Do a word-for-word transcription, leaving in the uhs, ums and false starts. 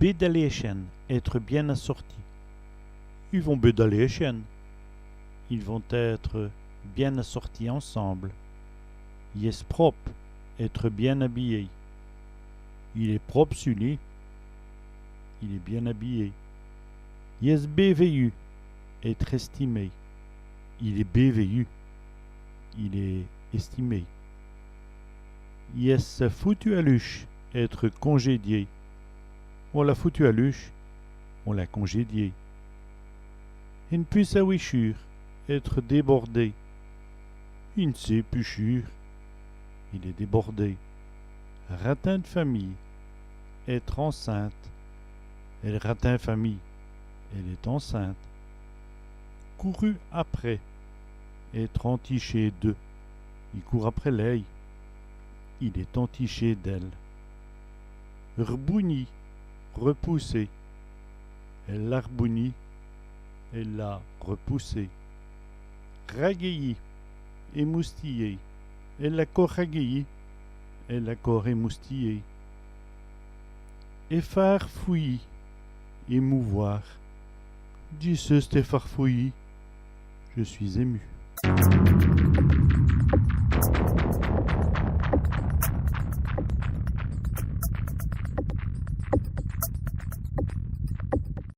Bén daler èchène, être bien assorti. I vont bén daler èchène. Ils vont être bien assortis ensemble. I èst prôpe, être bien habillé. Il èst prôpe su li. Il est bien habillé. I èst bén vèyu, être estimé. Il est bén vèyu. Il est estimé. I èst foutu a l'uch, être congédié. On l'a foutu a l'uch. On l'a congédié. I n' put s'awèchûre, être débordé. I n' sét pus chûre. Il est débordé. Ratin d' famile, être enceinte. Èl ratin d' famile, elle est enceinte. Couru après, être entiché de. I coûrt après lèy. Il est entiché d'elle. R'bougnî, repousser. Èle l'a r'bougnî, elle l'a repoussé. Ragèyî, émoustiller. Èle l'a co ragèyî, elle l'a co émoustillé. Èfarfouyî, émouvoir. Dji seû èfarfouyî, je suis ému.